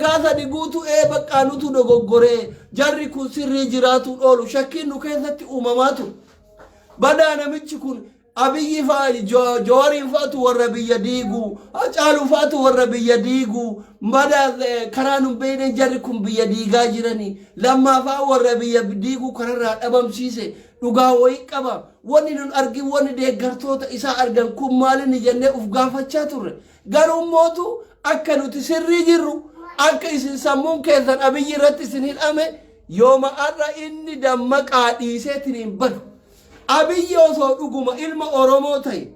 Waggaa 3 guutuu ee baqqaa nutu dogoggoree jarri kun sirrii jiraatuun oolu shakkiin nu keessatti uumamaa ture. Badaa namichi kun Abiyyi fa'a Jawariin fa'atu warra biyya diigu, Hacaaluu fa'atu warra biyya diigu, badaa karaa nun beekneen jarri kun biyya diigaa jirani, Lammaa fa'a warra biyya diigu kararraa dhabamsiise, dhugaa wayii qaba. Wanni nun argin wanni deeggartoota isaa argan kun maalinni jennee uf gaafachaa turre. Garuu mootu akka nuti sirrii jirru, akka isin sammuun keessan Abiyyi irratti isin hidhame, yooma har'a inni Dammaqaa dhiiseetiin hin badu. Abiyyi osoo dhuguma ilma Oromoo ta'e,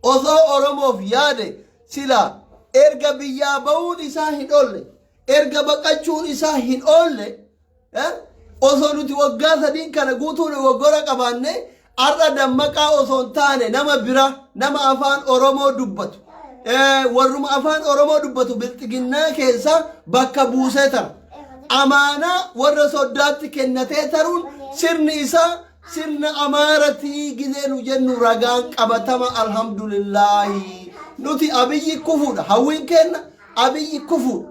osoo Oromoof yaade silaa erga biyyaa ba'uun isaa hin oolle, erga baqachuun isaa hin oolle, osoo nuti waggaa sadiin kana guutuu dogoggora qabaanne har'a Dammaqaa osoo hin taane nama bira nama afaan Oromoo dubbatu, warruma afaan Oromoo dubbatu bilxiginnaa keessa bakka buusee tara. Amaanaa warra soddaatti kennatee taruun sirni isaa sirna Amaaratii gizee nu jennu ragaan qabatama alhamdulillaahi. Nuti Abiyyi kufuudha. Hawwiin kenna Abiyyi kufuudha.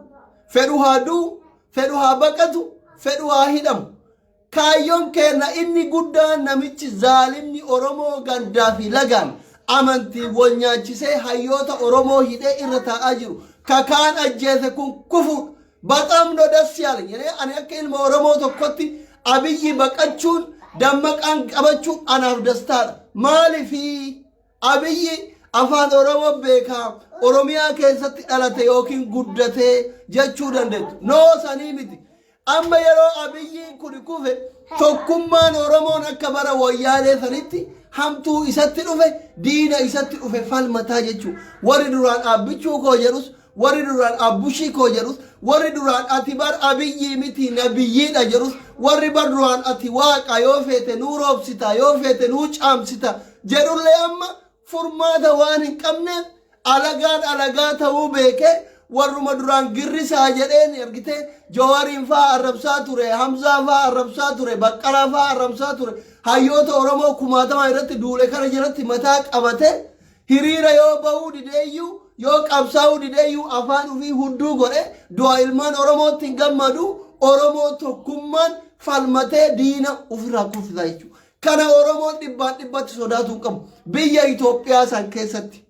Fedhu haa du'u, fedhu haa baqatu, fedhu haa hidhamu. Kaayyoon keenna inni guddaan namichi zaalimni Oromoo gandaa fi lagaan amantiin wal nyaachisee hayyoota Oromoo hidhee irra taa'aa jiru ka kaan ajjeese kun kufuudha. Baxaam no das yaalany. Jedhee ani akka ilma Oromoo tokkotti Abiyyi baqachuun Dammaqaan qabachuun anaaf dastaadha. Maaliifii? Abiyyi afaan Oromoo beekaa Oromiyaa keessatti dhalate yookiin guddatee jechuu dandeettu. Noo sanii miti. Amma yeroo Abiyyiin kun kufe tokkummaan Oromoon akka bara Wayyaanee sanitti hamtuu isatti dhufe diina isatti dhufe falmataa jechuudha. Warri duraan Abbichuu koo jedhus, warri duraan Abbushii koo jedhus, warri duraan ati bar Abiyyii miti nabiyyiidha jedhus, warri bar duraan ati waaqa yoo feete nuu roobsita yoo feete nuu caamsita jedhullee amma furmaata waan hin qabneef alagaan alagaa ta'uu beekee warruma duraan girrisaa jedheen argitee Jawariin faa arrabsaa ture, Hamzaa faa arrabsaa ture, Baqqalaa faa arrabsaa ture, hayyoota Oromoo kumaatamaa irratti duule kana jalatti mataa qabate hiriira yoo ba'uu dideeyyuu yoo qabsaa'uu dideeyyuu afaan ofii hudduu godhe du'a ilmaan Oromootti hin gammadu. Oromoo tokkummaan falmatee diina ofirraa kuffisaa jechuudha. Kana Oromoon dhibbaan dhibbatti sodaatuu hin qabu. Biyya Itoophiyaa san keessatti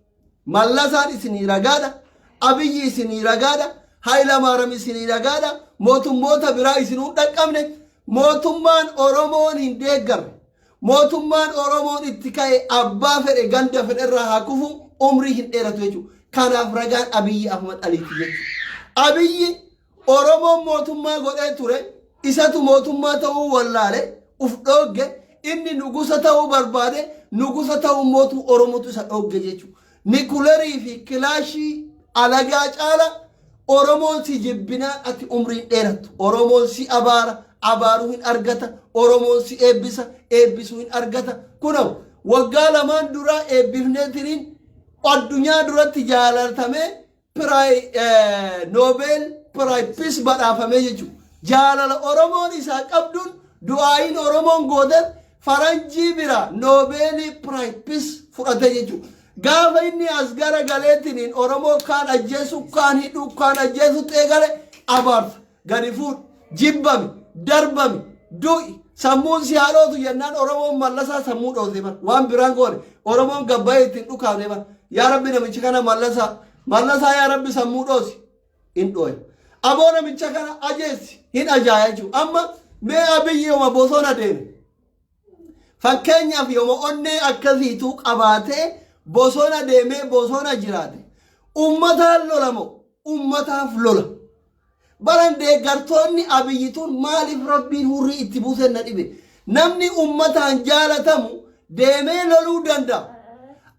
Mallasaan isinii ragaadha, Abiyyi isinii ragaadha, Hayilamaariyaam isinii ragaadha, mootummoota biraa isinuu hin dhaqqabne, mootummaan Oromoon hin deeggarre, mootummaan Oromoon itti ka'e abbaa fedhe ganda fedhe irraa haa kufu umrii hin dheeratu jechuudha. Kanaaf ragaan Abiyyi Ahmad Aliiti jechuudha. Abiyyi Oromoon mootummaa godhee ture, isatu mootummaa ta'uu wallaale, uf dhoogge, inni nugusa ta'uu barbaade, nugusa ta'uu mootuu Oromotu isa dhoogge jechuudha. Nikulerii fi kilaashii alagaa caala Oromoon si jibbinaan ati umriin dheerattu. Oromoon si abaara, abaaruu hin argata. Oromoon si eebbisa, eebbisuu hin argata. Kunoo waggaa lamaan duraa eebbifneetiniin addunyaa duratti jaalatamee Piraay Noobeel Piraay Pis badhaafamee jechuudha. Jaalala Oromoon isaa qabduun du'aayiin Oromoon gooteef faranjii bira Noobeelii Piraay Pis fudhate jechuudha. Gaafa inni as gara galeetiniin Oromoo kaan ajjeesu, kaan hidhu, kaan ajjeesutti eegale abaarsa. Gadi fuudhi, jibbami, darbami, du'i, sammuun si haa dhootu jennaan Oromoon Mallasaa sammuu dhoose bar. Waan biraan goone Oromoon gabbayee ittiin dhukaafne bar. Yaa Rabbi namicha kana Mallasaa, Mallasaa yaa Rabbi sammuu dhoosi. Hin dhooye. Aboo namicha kana ajeessi hin ajaaya jechuudha. Amma mee Abiyyi yooma bosona deeme. Fakkeenyaaf yooma onnee akkasiituu qabaatee bosona deemee bosona jiraate. Uummataan lola moo uummataaf lola? Baran deeggartoonni Abiyyi tun maaliif Rabbiin hurrii itti buuseen na dhibe. Namni uummataan jaalatamu deemee loluu danda'a.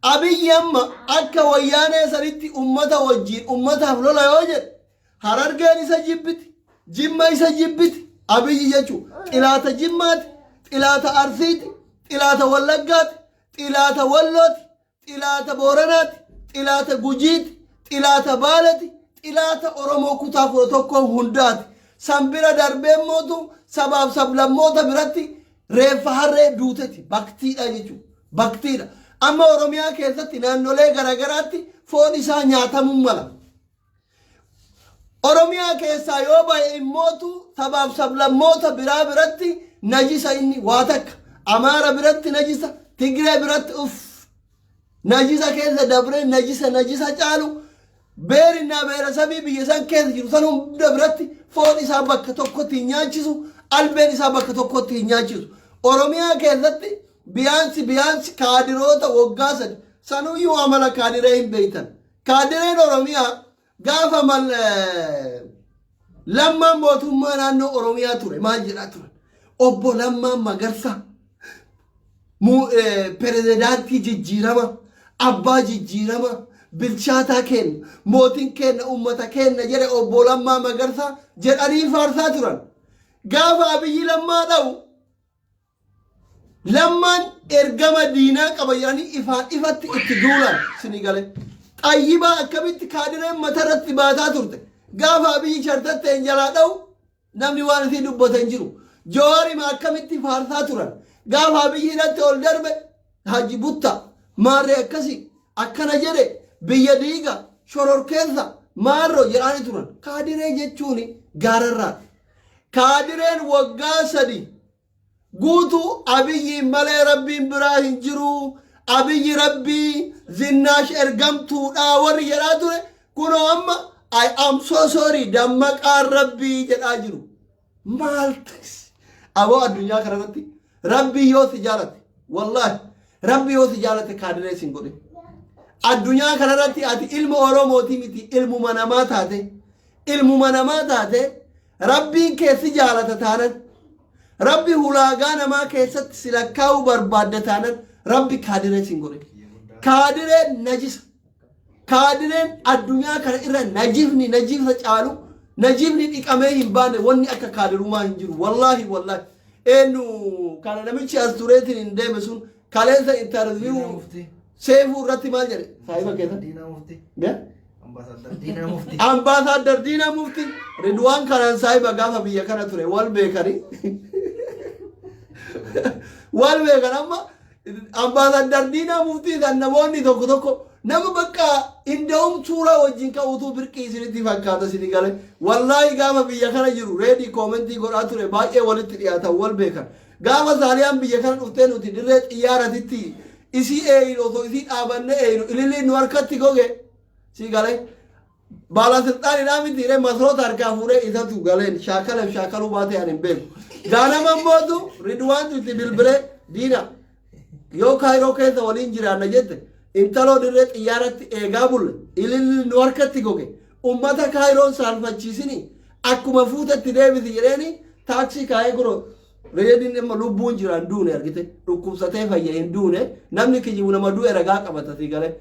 Abiyyi amma akka Wayyaanee sanitti uummata wajjin uummataaf lola yoo jedhe Harargeen isa jibbiti, Jimma isa jibbiti, Abiyyi jechuun xilaata Jimmaati, xilaata Arsiiti, xilaata Wallaggaati, xilaata Wallooti, xilaata Booranaati, xilaata Gujiiti, xilaata Baaleti, xilaata Oromoo kutaa 11 hundaati. San bira darbee mootu sabaaf sablammoota biratti reeffa harree duuteti baktiidha jechuudha. Baktiidha. Amma Oromiyaa keessatti naannolee garaagaraatti foon isaa nyaatamuu mala. Oromiyaa keessaa yoo bahe immootu sabaaf sablammoota biraa biratti najisa. Inni waa takka Amaara biratti najisa, Tigree biratti uff najisa keessa dabree najisa najisa caalu beerinnaa beerasabii biyya san keessa jiru san hunda biratti foon isaa bakka tokkotti hin nyaachisu, albeen isaa bakka tokkotti hin nyaachisu. Oromiyaa keessatti biyaansi biyaansi kaadiroota waggaa 3 sanuyyuu amala kaadiree hin beeytan. Kaadireen Oromiyaa gaafa mal Lammaan mootummaa naannoo Oromiyaa ture maal jedhaa turan? Obbo Lammaan Magarsaa pirezidaantii jijjiirama, abbaa jijjiirama, bilchaataa kenna, mootiin kenna, uummata kenna jedhe Obbo Lammaa Magarsaa jedhanii faarsaa turan. Gaafa Abiyyi Lammaa dha'u, Lammaan ergama diinaa qaba jedhanii ifaan ifatti itti duulan sinii galee. Xayyibaa akkamitti kaadireen mata irratti baataa turte. Gaafa Abiyyi chartatteen jalaa dha'u namni waan isii dubbate hin jiru. Jawaarima akkamitti faarsaa turan. Gaafa Abiyyi hidhatti ol darbe Haji Butta maarree akkasii akkana jedhe, biyya diiga, shororkeessa, maarroo jedhaanii turan. Kaadiree jechuun gaararraadha. Kaadireen waggaa 3 guutuu Abiyyiin malee Rabbiin biraa hin jiru, Abiyyi Rabbii, Zinnaash ergamtuudha warri jedhaa ture kunoo amma "I am so sorry, Dammaqaan Rabbii" jedhaa jiru. Maal aboo, addunyaa kanarratti Rabbii yoo si jaalate, wallaahi Rabbi yoo si jaalate kaadiree sin godhe. Addunyaa kanarratti ati ilma Oromootii miti, ilmuma namaa taate, ilmuma namaa taate, Rabbiin kee si jaalata taanan, Rabbi hulaagaa namaa keessatti si lakkaa'uu barbaadda taanan, Rabbi kaadiree sin godhe. Kaadireen najisa. Kaadireen addunyaa kana irra najifni najifsa caalu, najifni dhiqamee hin baane wanni akka kaadirummaa hin jiru. Wallaahi wallaahi. Eenyu kana namichi as tureetiin hin deeme sun kaleessa interview Diinaa Muftii. Seefuu irratti maal jedhe? Saahiba keessan. Diinaa Muftii. Yeah? Ambaasaddar Diinaa Muftii. Ambaasaddar Diinaa Mufti Ridwaan kanaan saahiba gaafa biyya kana ture wal beekani. Wal beekan. Amma Ambaasaddar Diinaa Muftii san namoonni tokko tokko nama bakka inda'um suuraa wajjin ka'uutu birqii isinitti fakkaata isinii gale. Wallaahi gaafa biyya kana jiru reedii comment godhaa ture, baay'ee walitti dhiyaatan, wal beekan. Gaafa Saaliyaan biyya kana dhuftee nuti dirree xiyyaaratitti isii eeyinu, osoo isii dhaabannee eeyinu ililliin nu harkatti goge si galee. Baalasilxaanidhaa miti ree, masroota harkaa fuudhee isatu galeen shaakaleef shaakaluu baatee ani hin beeku. Gaanama mootu Ridwaantu itti bilbilee, "Diina, yoo Kaayiroo keessa waliin jiraanna jette, intaloo dirree xiyyaaratti eegaa bulle ililli nu harkatti goge, ummata Kaayiroon saalfachiisini, akkuma fuutetti deebisi" jedheeni taaksii kaayee guro. Reediin amma lubbuun jira, hin duune, argite, dhukkubsatee fayye, hin duune. Namni kijibu nama du'e ragaa qabata si galee.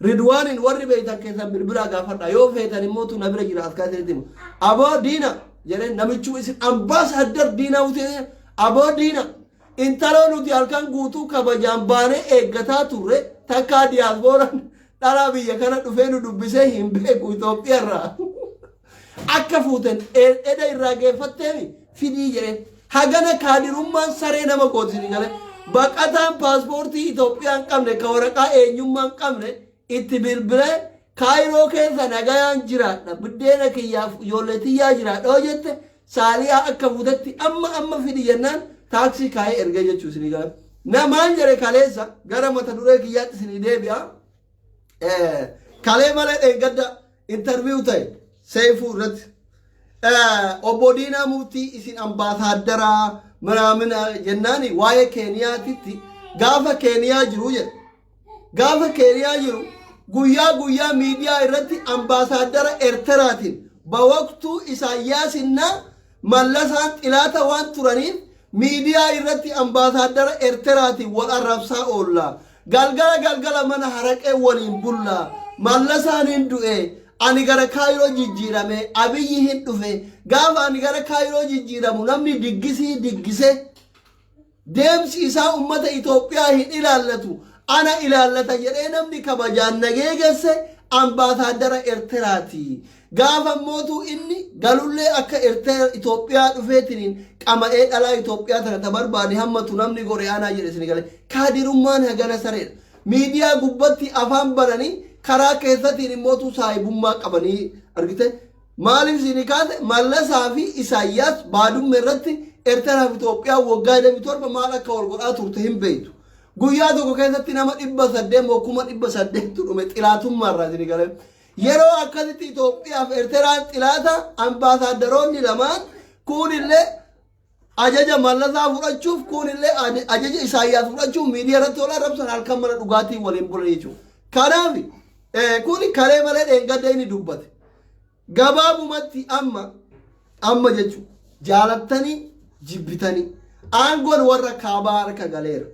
Ridwaanin warri beektan keessan bilbilaa gaafadha. Yoo feetan immoo tu na bira jira, as kaasee hima. "Aboo Diina" jedheen namichuu isin Ambaasaddar Diinaa Muftii. "Aboo Diina, intaloo nuti halkan guutuu kabajaan baanee eeggataa turre, takkaa diyaaspooraan dhalaa biyya kana dhufee nu dubbisee hin beeku Itoophiyaarraa. Akka fuuten eda irraa geeffatteemi fidii" jedheen. Hagana kaadirummaan saree nama gootisini galee. Baqataan paaspoortii Itoophiyaa hin qabne, ka waraqaa eenyummaa hin qabne itti bilbilee, "Kaayiroo keessa nagayaan jiraadha, biddeena kiyyaaf ijoollee tiyyaa jiraadha yoo jette, Saaliyaa akka fuutetti amma amma fidi" jennaan taaksii kaayee ergee jechuu isinii gala. Namaan jedhe kaleessa gara mata duree kiyyaatti isinii deebi'a. Kalee malee dheengadda interview ta'e Seefuu irratti. Obbo Diinaa Muftii isin ambaasaaddaraa manaamina jennaani waa'ee Keeniyaatitti gaafa Keeniyaa jiru jedhe. Gaafa Keeniyaa jiru guyyaa guyyaa miidiyaa irratti ambaasaaddara Eertiraatiin bawaqtuu Isaayyaasinna Mallasaan xilaata waan turaniif miidiyaa irratti ambaasaaddara Eertiraatiin wal arrabsaa oolla. Galgala galgala mana haraqee waliin bulla. Mallasaan hin du'e. Ani gara Kaayiroo jijjiirame. Abiyyi hin dhufe. Gaafa ani gara Kaayiroo jijjiiramu namni diggisii diggisee deemsi isaa ummata Itoophiyaa hin ilaallatu, ana ilaallata jedhee namni kabajaan nageegesse ambaasaaddara Eertiraati. Gaafa mootuu inni galullee akka Eertira Itoophiyaa dhufeetiniin qama'ee dhalaa Itoophiyaa tana ta barbaade hammatu namni gore anaa jedhe isin gale. Kaadirummaan hagana sareedha. Miidiyaa gubbatti afaan bananii karaa keessatiin immootu saahibummaa qabanii argite. Maaliif isin kaase? Mallasaa fi Isaayyaas Baadumme irratti Eertiraa fi Itoophiyaa waggaa 27 maal akka wal godhaa turte hin beektu. Guyyaa tokko keessatti nama 800 moo 800,000tu dhume xilaatummaa irraa isin galee. Yeroo akkasitti Itoophiyaa fi Eertiraan xilaata, ambaasaaddaroonni lamaan kuunillee ajaja Mallasaa fudhachuuf, kuunillee ajaja Isaayyaas fudhachuuf miidiyaa irratti wal arrabsan, halkan mana dhugaatii waliin bulan jechuudha. Kanaaf kun kalee malee dheengadda inni dubbate. Gabaabumatti amma jechuudha, jaalattanii jibbitanii aangoon warra kaabaa harka galeera.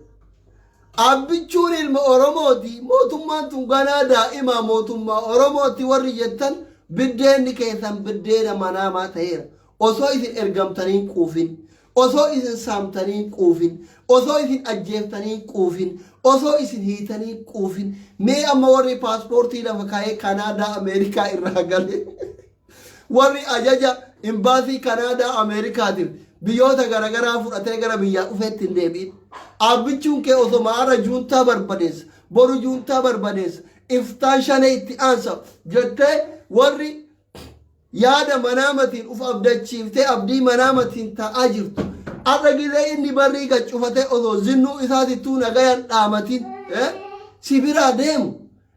Abbichuun ilma Oromooti, mootummaan tun ganaa daa'ima mootummaa Oromooti warri jettan, biddeenni keessan biddeena manaamaa ta'eera. Osoo isin ergamtanii hin quufin, osoo isin saamtanii hin quufin, osoo isin ajjeeftanii hin quufin, osoo isin hiitanii hin quufin, mee amma warri paaspoortii lafa kaa'ee Kanaadaa, Ameerikaa irraa gale, warri ajaja imbaasii Kanaadaa, Ameerikaatiif biyyoota garaagaraa fudhatee gara biyyaa dhufeetti hin deebi'in. Abbichuun kee osoo maara juuntaa barbadeessa, boru juuntaa barbadeessa, iftaan shanee itti aansa jettee warri yaada manaamatiin uf abdachiiftee abdii manaamatiin taa'aa jirtu. Har'a gizee inni barrii gad cufatee osoo zinnuu isaatittuu nagayan dhaamatin si biraa deemu,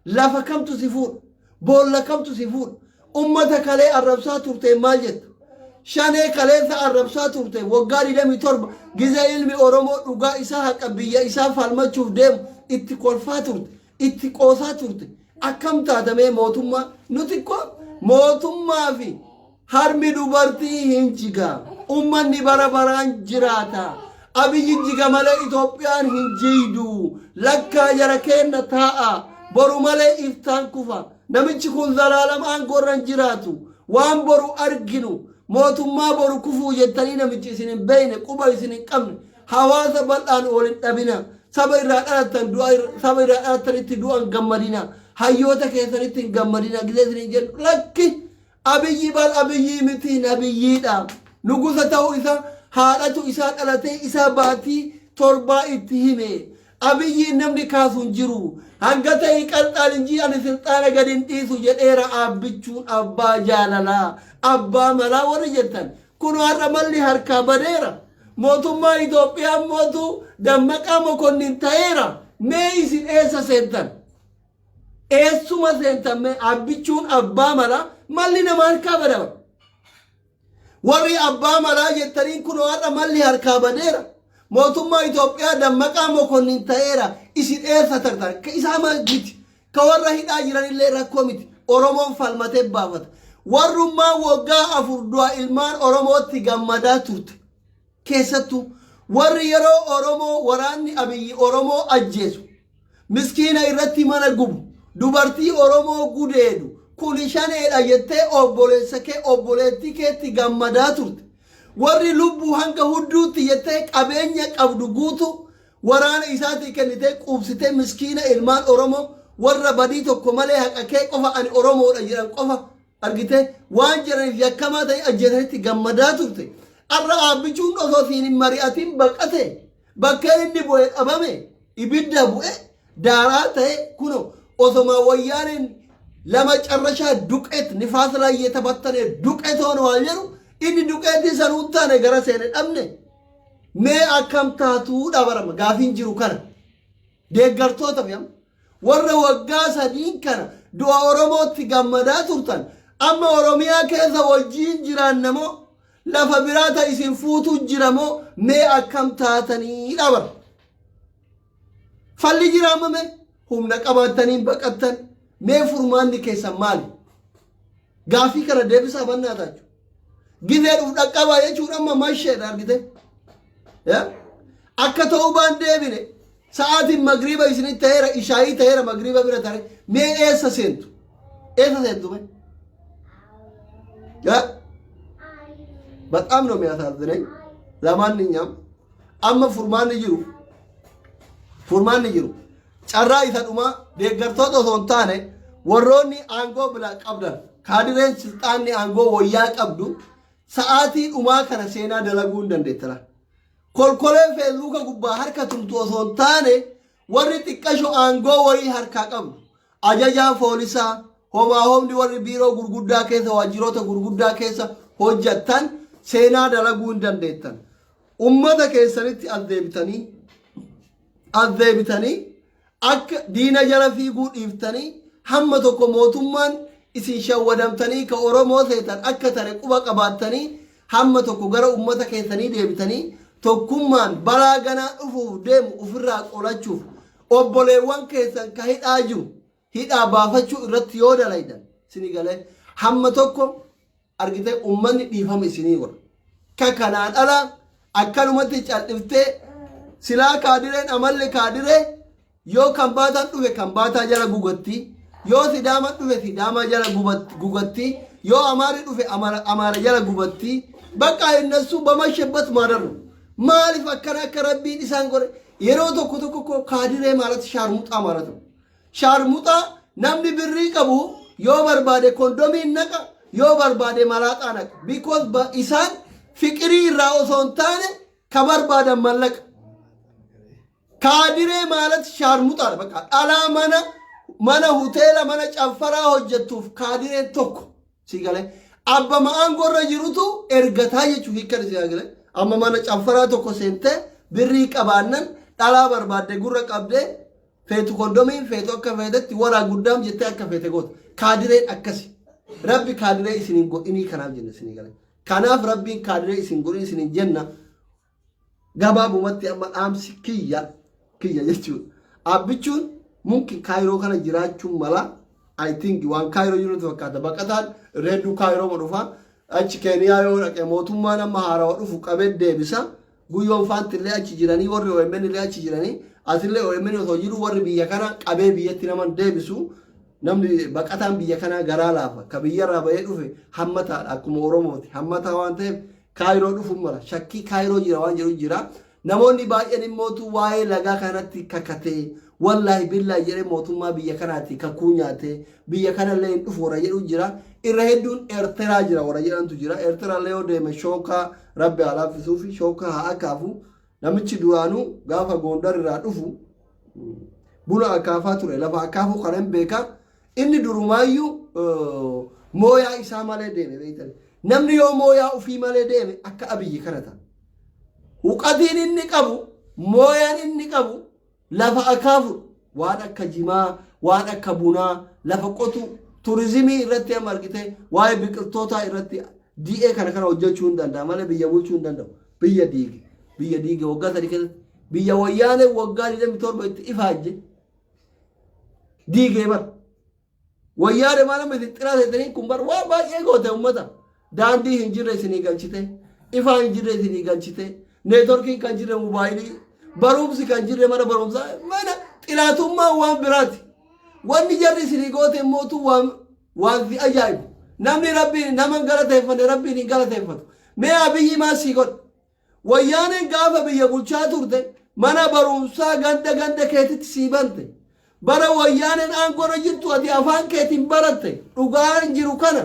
lafa kamtu si fuudha? Boolla kamtu si fuudha? Ummata kalee arrabsaa turte maal jetta? Shanee kaleessa arrabsaa turte, waggaa 27 gizee ilmi Oromoo dhugaa isaa, haqa biyya isaa falmachuuf deemu itti kolfaa turte, itti qoosaa turte. Akkam taatamee mootummaa? Nuti ko mootummaa fi harmi dubartii hin jiga. Ummanni bara baraan jiraata. Abiyyi jiga malee Itoophiyaan hin jiidu. Lakkaa jara keenna taa'a. Boru malee iftaan kufa. Namichi kun zalaalam aangoo irra hin jiraatu. Waan boru arginu, mootummaa boru kufuu jettanii namichi isin hin beekne, quba isin hin qabne, hawaasa bal'aan wal hin dhabina. Saba irraa dhalattan du'a, saba irraa dhalattanitti du'an gammadina. Hayyoota keessanitti hin gammadina. Gisee isin hin jennu, lakki, Abiyyi bal Abiyyii miti, nabiyyiidha. Nugusa ta'uu isaa haadhatu isaa dhalatee isaa baatii 7 itti hime. Abiyyiin namni kaasu hin jiru. Hanga ta'e qalxaal injii ani silxaana gadi hin dhiisu jedheera. Aabbichuun abbaa jaalalaa, abbaa malaa warri jettan. Kun har'a malli harkaa badeera. Mootummaa Itoophiyaa mootu Dammaqaa Mokonnin ta'eera. Mee isin eessa seentan? Eessuma seentan mee? Abbichuun abbaa malaa, malli nama harkaa badama. Warri abbaa malaa jettaniin kun har'a malli harkaa badeera. Mootummaa Itoophiyaa Dammaqaa Mokonnin ta'eera. Isin eessa tartan? Ka isaa miti. Ka warra hidhaa jiranillee rakkoo miti. Oromoon falmatee baafata. Warrummaa waggaa 4 du'a ilmaan Oromootti gammadaa turte. Keessattuu warri yeroo Oromoo waraanni Abiyyi Oromoo ajjeesu, miskiina irratti mana gubu, dubartii Oromoo gudeedu, kuni shaneedha jettee obboleessa kee, obboleettii keetti gammadaa turte. Warri lubbuu hanga hudduutti jettee qabeenya qabdu guutuu waraana isaatii kennitee quubsitee, miskiina ilmaan Oromoo warra badii tokko malee haqa kee qofa, ani Oromoodha jedhan qofa argitee waan jedhaniif yakkamaa ta'e ajjeesanitti gammadaa turte. Har'a Aabbichuun osoo siin hin mari'atin baqate, bakka inni bu'e dhabame, ibidda bu'e, daaraa ta'e. Kuno osoma wayyaaneen lama carrashaa duqeet nifaas ላይ የተበተነ ዱቄት ሆነዋል jedhu, inni duqeetii sanuu hin taane, gara seene dhabne. Mee akkam taatuu dhabarama? Gaafiin jiru kana. Deeggartoota fi warra waggaa 3n kana du'a Oromootti gammadaa turtan, amma Oromiyaa keessa wajjiin jiraannamoo lafa biraa ta isin fuutu jiramoo, mee akkam taatanii dhabar? Falli jira amma? Mee humna qabaattanii baqattan, mee furmaanni keessan maali? Gaafii kana deebisaa bannaa taachuu. Gizee dhuf dhaqqabaa jechuun amma masheedha argite. Akka ta'uu baan deebine sa'aatiin magriiba isinitti ta'eera, ishaayii ta'eera, magriiba bira tare. Mee eessa seentu? Eessa seentu mee? በጣም ነው የሚያሳዝነኝ። ለማንኛውም amma furmaanni jiru carraa isa dhumaa deeggartoota osoo hin taane, warroonni aangoo bilaa qabdan, kaadireen silxaanni aangoo wayyaa qabdu, sa'aatii dhumaa kana seenaa dalaguu hin dandeettara. Kolkoleen Feesbuuka gubbaa harka tumtu osoo hin taane, warri xiqqasho aangoo wayii harkaa qabdu, ajajaa foolisaa, Homaa homni warri biiroo gurguddaa keessa, waajjiroota gurguddaa keessa hojjattan seenaa dalaguu hin dandeettan. Ummata keessanitti as deebitanii, as deebitanii akka diina jala fiiguu dhiiftanii, hamma tokko mootummaan isin shawwadamtanii ka Oromoo seetan akka tare quba qabaattanii, hamma tokko gara ummata keessanii deebitanii tokkummaan balaa ganaa dhufuuf deemu ofirraa qolachuuf, obboleewwan keessan ka hidhaa jiru hidhaa baafachuu irratti yoo dalaydan, isinii galee, hamma tokko argitee ummanni dhiifama isinii godha. Ka kanaan ala akkanumatti cal'iftee silaa kaadireen, amalli kaadiree yoo kan baataan dhufe kan baataa jala gugatti, yoo Sidaaman dhufe Sidaamaa jala gugatti, yoo Amaarri dhufe Amaara jala gubatti. Bakka innassuu bamashebbet maadarru maaliif akkana akka Rabbiin isaan godhe? Yeroo tokko tokko koo kaadiree maalatti shaarmuxaa maalatu shaarmuxaa. Namni birrii qabu yoo barbaade kondomiin naqa, yoo barbaade malaaxaa naqa, because isaan fiqirii irraa osoo hin taane ka barbaadan mallaqa. Kaadiree maalatti shaarmuxaadha. Bakka dhalaa mana hoteela, mana caffaraa hojjettuuf kaadireen tokko si galee abba ma'aan gorra jirutu ergataa jechuuf hiikkan si galee. Amma mana caffaraa tokko seentee birrii qabaannan dhalaa barbaadde gurra qabdee, feetu kondomiin, feetu akka feetetti waraa guddaam jettee akka feete goota. Kaadireen akkasi. Rabbi kaadiree isin hin godhinii kanaaf jenna, isinii galee. Kanaaf Rabbiin kaadiree isin godhin isin jenna. Gabaabumatti amma dhaamsi kiyya jechuudha. Abbichuun mumkin Kaayiroo kana jiraachuun mala. I think waan Kaayiroo jirutu fakkaata. Baqataan irra hedduu Kaayiroo ma dhufa. Achi Keeniyaa yoo dhaqe mootummaan amma haarawa dhufu qabee deebisa. Guyyoon faanti illee achi jiranii, warri OMN illee achi jiranii, asillee OMN osoo jiru warri biyya kana qabee biyyatti naman deebisu. Namni baqataan biyya kanaa garaa laafa. Ka biyyarraa bahee dhufe hammataadha, akkuma Oromooti. Hammataa waan ta'eef Kaayiroo dhufuun mala. Shakkii Kaayiroo jira waan jedhu jira. Namoonni baay'een immootu waa'ee lagaa kanatti kakatee, wallaahi billaahi jedhee mootummaa biyya kanaatti kakuu nyaatee biyya kanallee hin dhufu warra jedhu jira. Irra hedduun Eertiraa jira warra jedhantu jira. Eertiraallee yoo deeme shookaa Rabbi haa laaffisuu fi shookaa haa akaafu. Namichi duraanuu gaafa Goondar irraa dhufu buna akaafaa ture. Lafa akaafuu kana hin beeka. Inni durumaayyuu mooyaa isaa malee deeme beektan. Namni yoo mooyaa ofii malee deeme akka Abiyyi kana ta'a. Huqatiin inni qabu, mooyaan inni qabu lafa akaafu, waan akka jimaa, waan akka bunaa, lafa qotu, turizimii irratti amma argite waa'ee biqiltootaa irratti DA kana hojjechuu hin danda'a malee biyya bulchuu hin danda'u. Biyya diige. Biyya diige waggaa 3 keessatti. Biyya Wayyaanee waggaa 27 itti ifaajje diigee bar. Wayyaanee maal amma isin xiraa seetaniin kun bar waan baay'ee goote uummata. Daandii hin jirre isinii galchite. Ifaa hin jirre isinii galchite. Neetworkiin kan jirre mobaayilii. Barumsi kan jirre mana barumsaa. Mana xilaatummaan waan biraati. Wanni jarri isinii goote mootu waan si ajaa'ibu. Namni Rabbiin nama hin galateeffanne Rabbiin hin galateeffatu. Mee Abiyyi maal sii godhe? Wayyaaneen gaafa biyya bulchaa turte mana barumsaa ganda ganda keetitti sii bante. Bara Wayyaaneen aangoorra jirtu ati afaan keetiin baratte. Dhugaan jiru kana.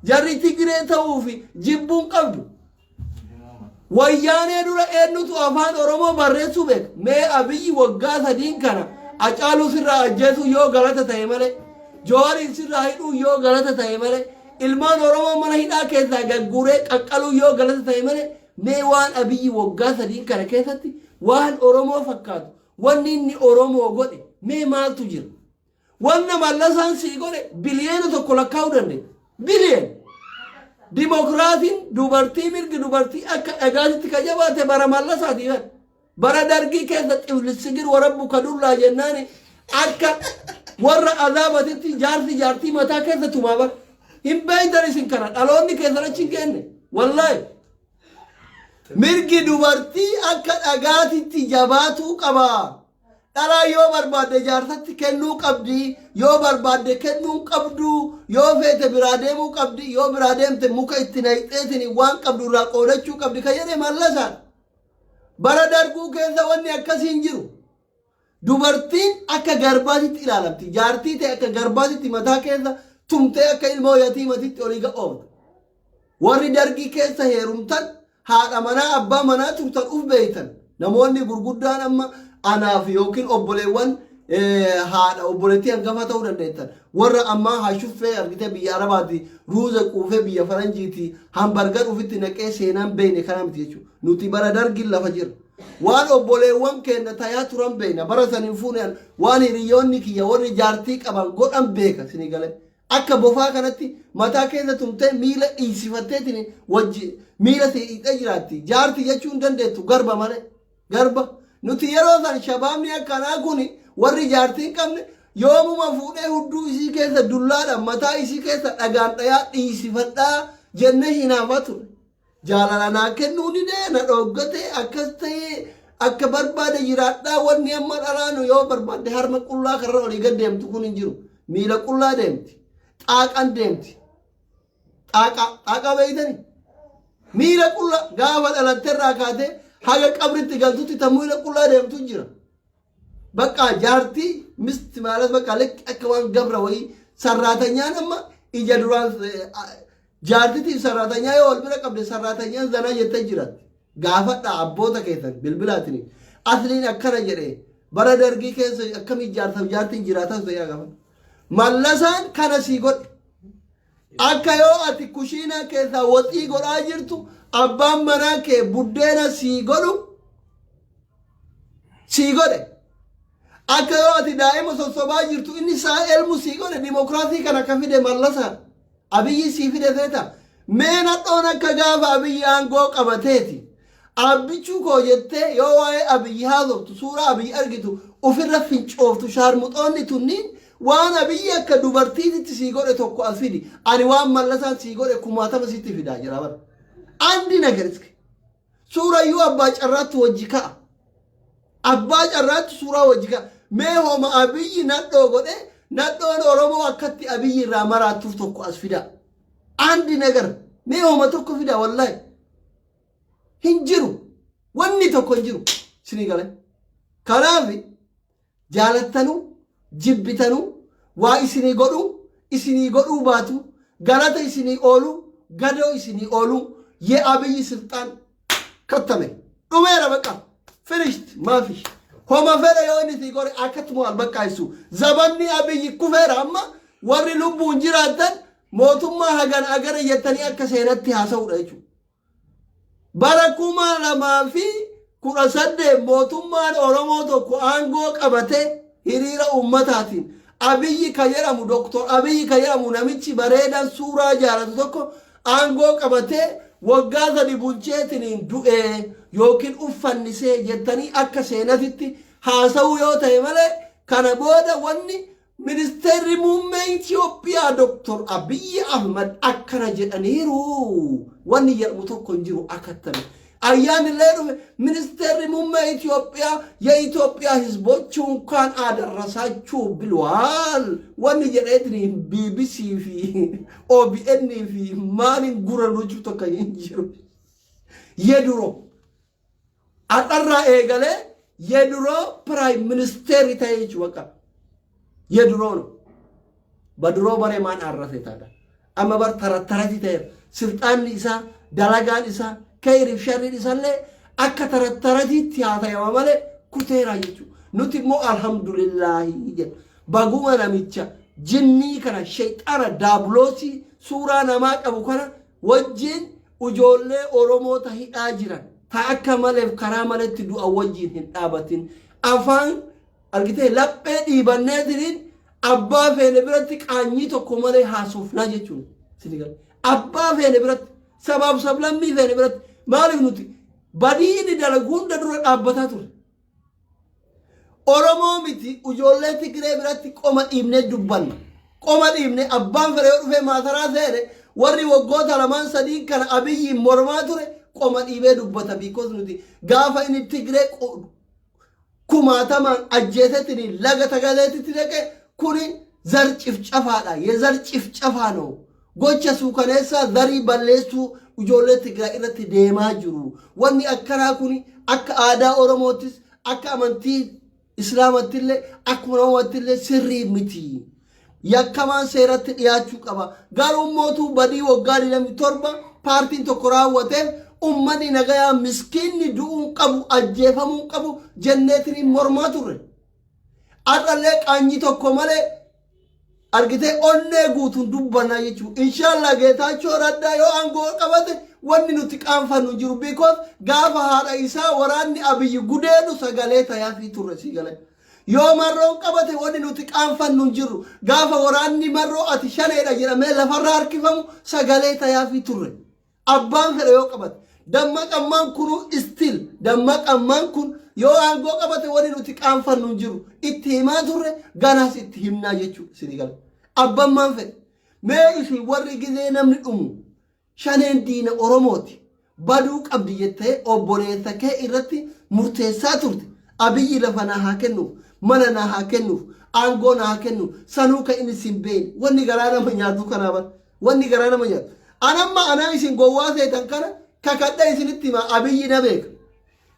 Jarri Tigiree ta'uu fi jibbuun qabdu. Wayyaanee dura eenyutu afaan Oromoo barreessuu beeka? Mee Abiyyi waggaa 3n kana Acaaluu sirraa ajjeesuu yoo galata ta'e malee, Jawaariin sirraa hidhuu yoo galata ta'e malee, ilmaan Oromoo mana hidhaa keessaa gagguuree qaqqaluu yoo galata ta'e malee, mee waan Abiyyi waggaa 3n kana keessatti waan Oromoo fakkaatu, wanni inni Oromoo godhe mee maaltu jira? Wanna Mallasaan sii godhe 1 biliyoona lakkaa'uu dandeenya. Biliyoona. Dimokiraatiin dubartii, mirgi dubartii akka dhagaatitti ka jabaate bara Mallasaati bara. Bara Dargii keessa xiflissigir warabbu kadullaa jennaani akka warra azaabatitti jaarsi jaartii mataa keessa tumaa bara. Hin beeytan isin kana, dhaloonni keessan achi hin geenne. Wallaahi. Mirgi dubartii akka dhagaatitti jabaatuu qaba. Dhalaa yoo barbaadde jaarsatti kennuu qabdi, yoo barbaadde kennuu qabdu, yoo feete biraa deemuu qabdi, yoo biraa deemte muka itti naqxeetiin waan qabdu irraa qoodachuu qabdi kan jedhe Mallasaan. Bara Darguu keessa wanni akkasii hin jiru. Dubartiin akka garbaatitti ilaalamti. Jaartii ta'e akka garbaatitti mataa keessa tumtee akka ilmoo yatiimatitti olii ga'oofta. Warri Dargii keessa heerumtan, haadha manaa abbaa manaa turtan uf beeytan. Namoonni gurguddaan amma anaaf yookiin obboleewwan Haadha obboleettii hangafa ta'uu dandeettan. Warra ammaa hashuffee argitee biyya Arabaati ruuza quufee biyya faranjiiti hambargar ofitti naqee seenaan beekne kana miti jechuudha. Nuti bara dargiin lafa jira. Waan obboleewwan keenya tayaa turan beekna. Bara san hin fuune waan hiriyoonni kiyya warri jaartii qaban godhan beeka sinii galee. Akka bofaa kanatti mataa keessa tumtee miila dhiisifatteetiin wajji miila si dhiixee jiraatti. Jaartii jechuu hin dandeettu garba malee. Garba. Nuti yeroo san shabaabni akkanaa kun warri jaartii hin qabne yoomuma fuudhee hudduu isii keessa dullaadhaan mataa isii keessa dhagaan dhayaa dhiisifadhaa jennee hinaafaa ture. Jaalala naa kennuu didee na dhooggate akkas ta'ee akka barbaade jiraadhaa. Wanni amma dhalaanu yoo barbaadde harma qullaa karra olii gad deemtu kun hin jiru. Miila qullaa deemti. Xaaqan deemti. Xaaqaa xaaqaa beeytani? Miila qullaa gaafa dhalatte irraa kaatee haga qabritti galtutti ta miila qullaa deemtu jira. Bakka jaartii misti maalas bakka lekki akka waan gabra wayii sarraatanyaan amma ija duraan jaartitiif sarraatanyaa yoo wal bira qabde sarraatanyaan zanaa jettee jiraatti. Gaafadhaa abboota keessan bilbilaatiin. Asliin akkana jedhee bara dargii keessa akkamii jaarsaaf jaartiin jiraatan ta'ee gaafa. Mallasaan kana sii godhe. Akka yoo ati kushiinaa keessaa waxii godhaa jirtu abbaan manaa kee buddeena sii godhu sii godhe. Akka yoo ati daa'ima sossobaa jirtu inni isaa elmu sii godhe. Dimokiraasii kana ka fide Mallasaan. Abiyyi sii fide seeta. Mee nadhoon akka gaafa Abiyyi aangoo qabateeti. Abbichuu koo jettee yoo waa'ee Abiyyi haasoftu, suuraa Abiyyi argitu ofirra fincooftu, shaarmuxoonni tunniin waan Abiyyi akka dubartiititti sii godhe tokko as fidi. Ani waan Mallasaan sii godhe kumaatama sitti fidaa jira bara. Andi ነገር iski. Suurayyuu abbaa carraatti wajji ka'a. Abbaa carraatti suuraa wajji ka'a. Mee homa Abiyyi nadhoo godhe nadhoon Oromoo akkatti Abiyyi irraa maraattuuf tokko as fidaa. Andi ነገር mee homa tokko fidaa, wallaahi. Hin jiru. Wanni tokko hin jiru. Isinii gale. Kanaaf jaalattanuu jibbitanuu, waa isinii godhuu isinii godhuu baatu, galata isinii ooluu gadoo isinii ooluu, የአብይ ስልጣን ከተመ dhumeera በቃ finished maafi homa fedhe yoo inni sii godhe akkatuma bakka isu zabanni Abiyyi kufeera. Amma warri lubbuun jiraatan mootummaa hagan agara jettanii akka seenatti haasa'uudha jechuudha. Bara 2018 mootummaan Oromoo tokko aangoo qabate hiriira ummataatiin Abiyyi kan jedhamu, Doktor Abiyyi kan jedhamu, namichi bareedan suuraa jaalatu tokko aangoo qabatee waggaa 3 bulcheetiniin du'ee yookiin uffannisee jettanii akka seenatitti haasa'uu yoo ta'e malee, kana booda wanni ministeerri muummee Itoophiyaa Doktor Abiyyi Ahmad akkana jedhaniiru wanni jedhamu tokko hin jiru akattame. Ayyaanillee dhufe ministeerri muummee Itoophiyaa የኢትዮጵያ ሕዝቦች እንኳን አደረሳችሁ ብለዋል wanni jedheetiin BBC fi OBN fi maaliin gura luchuu tokko hin jiru. የድሮ har'arraa eegalee የድሮ prime ministeerri ta'e jechuudha. የድሮ ነው። በድሮ በሬ ማን አረሰ ታዲያ? Amma bar tarattarati ta'eera. Silxaanni isaa, dalagaan isaa, kayriif sharriin isaallee akka tarattaratiitti haa ta'ama malee kuteera jechuudha. Nuti immoo alhamdulillaahi jedha. Baguma namicha jinnii kana, shayxaana daabuloosii suuraa namaa qabu kana wajjin ijoollee Oromoota hidhaa jiran ta akka maleef karaa maletti du'a wajjin hin dhaabatin. Afaan argitee laphee dhiibanneetiniin abbaa feene biratti qaanyii tokko malee haasofnaa jechuudha. Abbaa feene biratti, sabaaf sablammii feene biratti, maaliif nuti badii inni dalagu hunda dura dhaabbataa ture. Oromoo miti, ijoollee Tigree biratti qoma dhiibnee dubbanna. Qoma dhiibnee abbaan fedhe yoo dhufee maasaraa seene, warri waggoota lamaan sadiin kana Abiyyiin mormaa ture qoma dhiibee dubbata. Because nuti gaafa inni Tigree kumaatamaan ajjeesetini laga tagaleetitti dhaqe, kuni ዘር ጭፍጨፋadha. የዘር ጭፍጨፋ ነው. Gocha suukaneessaa zarii balleessuu ijoollee Tigraay irratti deemaa jiru. Wanni akkanaa kun akka aadaa Oromoottis, akka amantii Islaamattillee, akkuma namaattillee sirrii miti. Yakkamaan seeratti dhiyaachuu qaba. Garuu mootuu badii waggaa 27 paartiin tokko raawwateef ummanni nagayaa miskiinni du'uu qabu, ajjeefamuu qabu jenneetiin mormaa turre. Har'allee qaanyii tokko malee argitee onnee guutuun dubbannaa jechuudha. Inshallah, Geetaachoo Raddaa yoo aangoo qabate wanni nuti qaanfannu hin jiru. Because gaafa haadha isaa waraanni Abiyyi gudeedu sagalee tayaafii turre, sii galee. Yoo Marroon qabate wanni nuti qaanfannu hin jiru. Gaafa waraanni Marroo ati shaneedha jedhamee lafarra harkifamu sagalee tayaafii turre. Abbaan fedhe yoo qabate. Dammaqammaan kunuu still Dammaqammaan kun yoo aangoo qabate wanni nuti qaanfannu hin jiru. Itti himaa turre, ganaas itti himnaa jechuudha, isinii gala. Abbaan maan fedhe. Mee isin warri gizee namni dhumu shaneen diina Oromooti, baduu qabdi jettee obboleessa kee irratti murteessaa turte. Abiyyi lafa naa haa kennuuf, mana naa haa kennuuf, aangoo naa haa kennuuf, sanuu kan inni sin beekne. Wanni garaa nama nyaatu kanaa bara. Wanni garaa nama nyaatu. Anamma anaa isin gowwaa seetan kana kakadha isinitti hima, Abiyyi na beeka.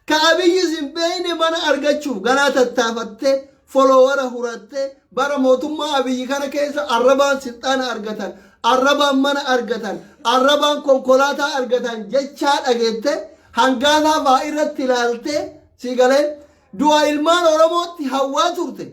Ka Abiyyi isin beekne mana argachuuf ganaa tattaafattee, follower hurattee, bara mootummaa Abiyyi kana keessa arrabaan silxaana argatan, arrabaan mana argatan, arrabaan konkolaataa argatan jechaa dhageette, hangaasaa fa'aa irratti ilaaltee, si galee, du'a ilmaan Oromootti hawwaa turte.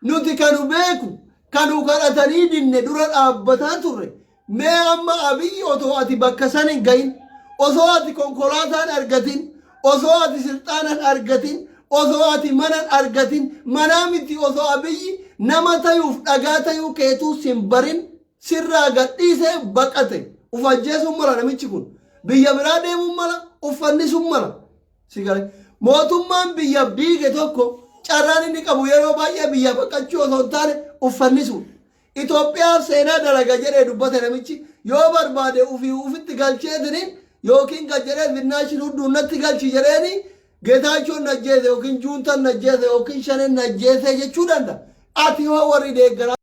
Nuti kanu beeku kanu kadhatanii dinne dura dhaabbataa turre. Mee amma Abiyyi otoo ati bakka san hin gahin, osoo ati konkolaataan argatin, osoo ati silxaanan argatin, osoo ati manan argatin, manaa miti, osoo Abiyyi nama tayuuf dhagaa tayuu keetuu sin barin sirraa gadhiisee baqate, uf ajjeesuun mala, namichi kun biyya biraa deemuun mala, uffannisuun mala. Si gale, mootummaan biyya diige tokko carraan inni qabu yeroo baay'ee biyya baqachuu osoo hin taane uffannisuudha. Itoophiyaaf seenaa dalaga jedhee dubbate namichi, yoo barbaade ufii ufitti galcheetiniin yookiin gad jedhee Zinnaashin hudduun natti galchi jedheeni Geetaachoon najjeese yookiin Juuntan najjeese yookiin Shaneen najjeese jechuu danda'a. Ati hoo warri deeggaraa